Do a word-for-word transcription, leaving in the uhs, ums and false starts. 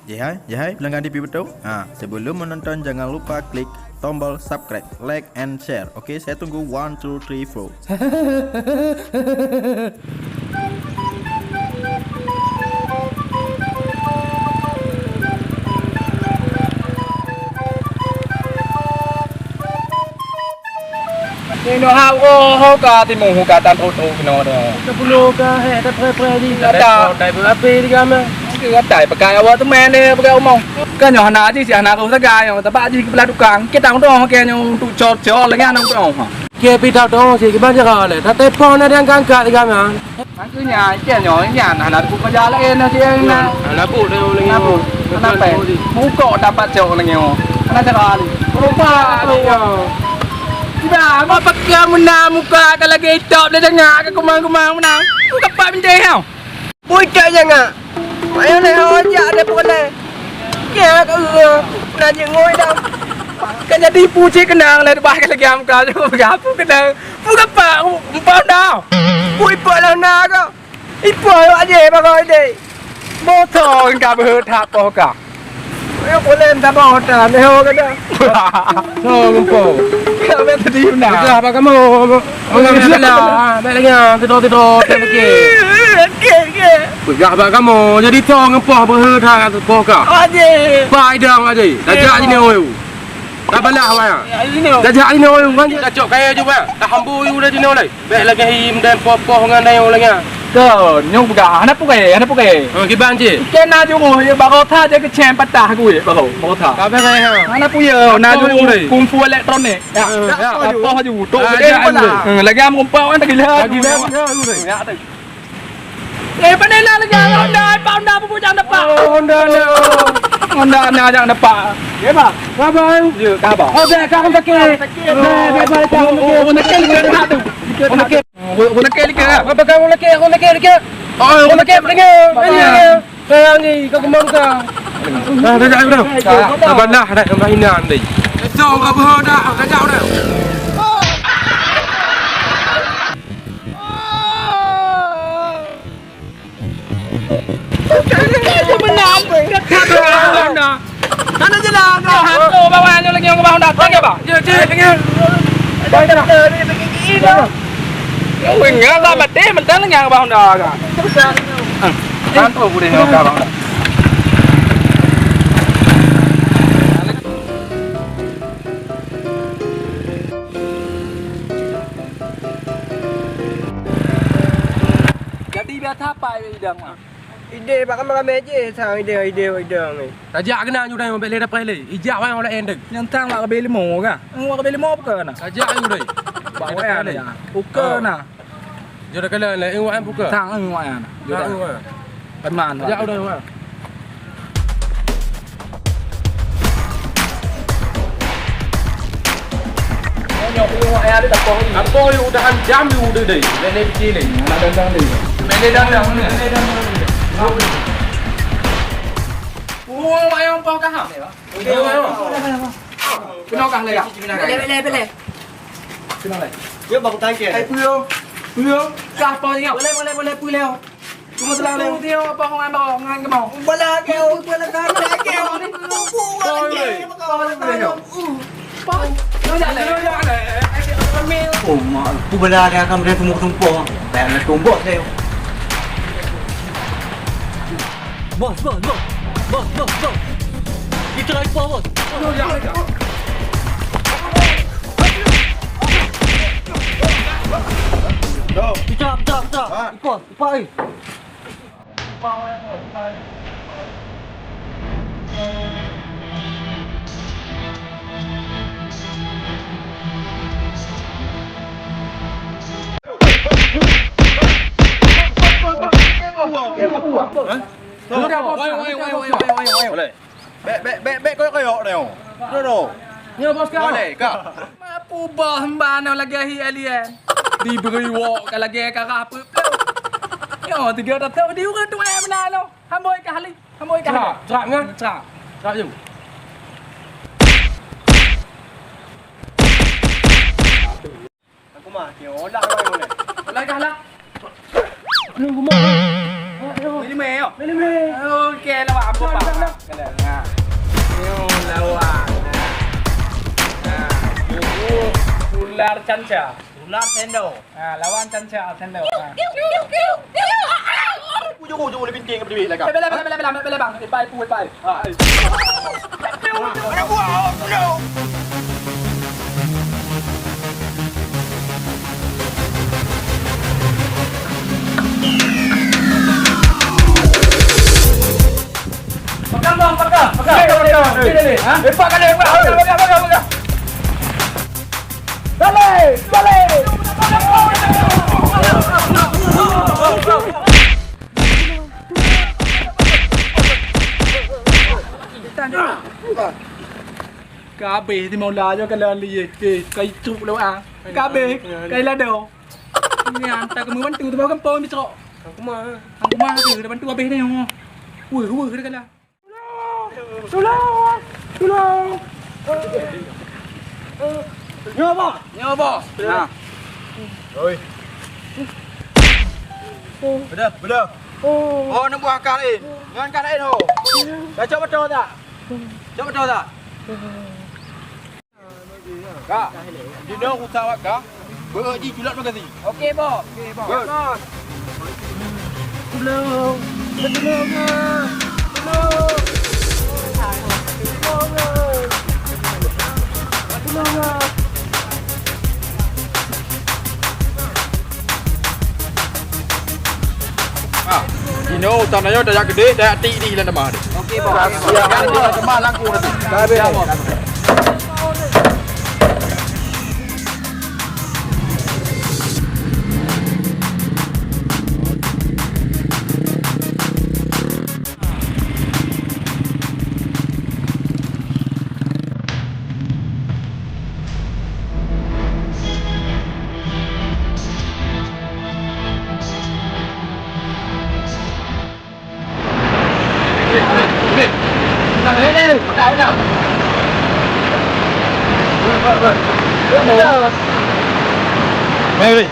Jihai, jihai, pelanggan T V betul? Ha, sebelum menonton jangan lupa klik tombol subscribe, like and share. Oke, saya tunggu one, two, three, four. Inoe ha ho ka timu ka tan trok-trok keunoe dah. Ka pulo ka he ta pre-pre di kata. Dai api di kama. Kata pakai awak teman dia pakai umong. Kan nyoe hana ji si hana roh sagai nyoe tabak ji kepala tukang. Kita untung ke nyoe untuk cor-cor lagi anak untung. Ke pita tu si kiban jaga le. Ta telepon ada yang angkat di kama. Makanya, ikan nyoe, ikan hana buka jalan eh, nasi yang na. Hana bu dah orang nyoe. Hana bu. Kenapa? Muka dapat cok orang nyoe. Hana cara ni. Rupa ni nyoe. Tidak, apa pekia mena muka ka lagi top dia dengar ke kumang-kumang mena. Buka pak bintang kau. Bui cok jangan. Ayo ni ho jak ada boleh. Kya ka ureueng na jingui dah. Ka jadi pu cit keunong lé bah ka lagèe muka tu. Peugah pu keunong. Pu gapa? Empat dah. Pu ipok lah na ka. Ipok awak je bagai deh. Botong ka beuheuet hak poh ka. Ayo boleh minta bawa hotel ni ho ka dah. So ngempo. Ka bet tadi na. Dah apa kamu? Alhamdulillah. Baik lagi ah, tidur-tidur tak fikir. Okey, okey. Peugah bak kamoe, jadi toh ngon poh beuhe that poh ka. Aje. Pai dong aje. Tajak jinoe. Tabalah waya. Tajak jinoe kan. Tajak kaya juga. Tahambu yu dah jinoe lai. Bek lagi hi mdan poh-poh ngan dayong lagi. Ke, nyong peugah, hana pukai, hana pukai. Ha, kiban cit. Kena jumah, ya, baro tha je kecem patah kuit, baro, baro tha. Ka berai ha. Hana puya, na jumah kungfu elektronik. Ya, ya. Apa haju? Tok gede pula. Lagi am umpat kan tak gila. Ya tu. Eh, pandai lah lagi Honda, apa Honda apa bujang dapat? Oh, Honda ni. Honda ni ajak dapat. Ya, Pak. Apa? Ya, apa? Oh, dah kau sakit. Dah, dah, dah, dah. Oh, oh, oh, sakit, sakit, sakit. Oh, sakit. Oh, oh, sakit, sakit. Apa kau sakit? Kau sakit, sakit. Oh, oh, sakit, sakit. Sayang ni, kau kemang kau. Dah, dah, dah, dah. Dah, dah, dah, dah, mainan ni. Esok kau berhoda, kau jauh dah. Hana jeulaih. Hantu bawa nyoe lagi nyang bawa Honda. Tang ya, Bang? Ya, cik, ya. Baik dah. Nyang beungoh lah mati, mentang lagi nyang bawa Honda ka. Hantu boleh nyang bawa Honda. Jadi biasa apa idang mah? Ide bak ramé-ramé jih sang ide, ide, ide ni. Tajak keunan ju dai mobil lé dapat lé. Ijak wang oleh endek. Nyang tang wak kabé limo ka. Wak kabé limo bukan na. Tajak ju dai. Bak wak na. Uka na. Jom dah kala lé wak buka. Tang wak na. Tang wak. Teman. Tajak udah wak. Nyoe, nyoe, ayah dia tak poh ni. Apa yang udahan jam you udah deh. Lele kecil ni. Nak datang deh. Lele datang, lele datang. Oh, ayah poh kah? Kena kah lagi? Boleh, boleh, boleh. Kena lagi. Yo, baru tangkil. Hai, puyo. Puyo. Kah poh ni? Boleh, boleh, boleh, puyo. Cuma telah lewat. Dia apa orang bawa ngan ke mau? Bala kau, bala kau, bala kau. Buku orang ni. Kau ni. Kau ni. Oh, mak, aku bala dia akan beri tumpuk-tumpuk. Bayar nak tumbuk saya. Bos, bos, bos. Bos, bos, bos. Kita lagi bos, bos. Pecah, pecah, pecah. Ipah, ipah, eh. Boleh. Bèk, bèk, bèk, bèk, koyok-koyok nyoe. Duduk. Nyoe bos kau. Boleh, kak. Mapu boh mba nyoe lagèe hi alien. Diberi wok ka lagèe karah peuet-peuet. Nyoe tiga ratus di ureueng tuwèe meunan nyoe. Hamboi kah li? Hamboi kah li? Cerak, cerak nyan. Cerak. Cerak jom. Aku mah, kira olah lah, olah. Olah kah lah? Aduh, gumah. Aduh. Lima, yo. Lima. Okey, lawan apa, Pak? Kalian, ha. Yo, lawan. Ha. Yo, ular canca. Ular sendo. Ha, lawan canca sendo. Ha. Jauh, jauh, jauh, lebih tinggi, lebih tinggi, belakang. Bela, bela, bela, bela, bela, bang. Ipai, ipai. Ha, eh. Aduh, wow, no. Pegang, bang, pegang, pegang. Pegang, pegang. Sini, sini, ha? Eh, pegang, pegang, pegang, pegang, pegang. Balik, balik. Ka habéh di Maula jo ka lôn liyeh. Eh, ka itu lewat ah. Ka habéh, ka ilado. Nyan, tak keumu bantu tu bak gampông di trok. Aku mah. Aku mah tu, dah bantu habéh dah nyoe. Weh, weh, dah kalah. Tulông! Tulông! Nyoe, Bos! Nyoe, Bos! Nah. Oi. Beudôh, beudôh. Oh, neubuah kah laén. Ngon kah laén ho. Dah cok moto tak? Cok moto tak? Ka, jinoe rusak awak ka. Beuet jih culot bagasi. Okey, Bos. Okey, Bos. Bos. Tulông. Tulông, ah. Tulông. Tulông, ah. Tulông, ah. Ah, jinoe utan ayo tajak keudeh, tajak tik di dalam teumah deh. Okey, Bos. Okey, Bos. Jangan di dalam teumah langkung nanti. Dah habis. Ya, Bos. Mari.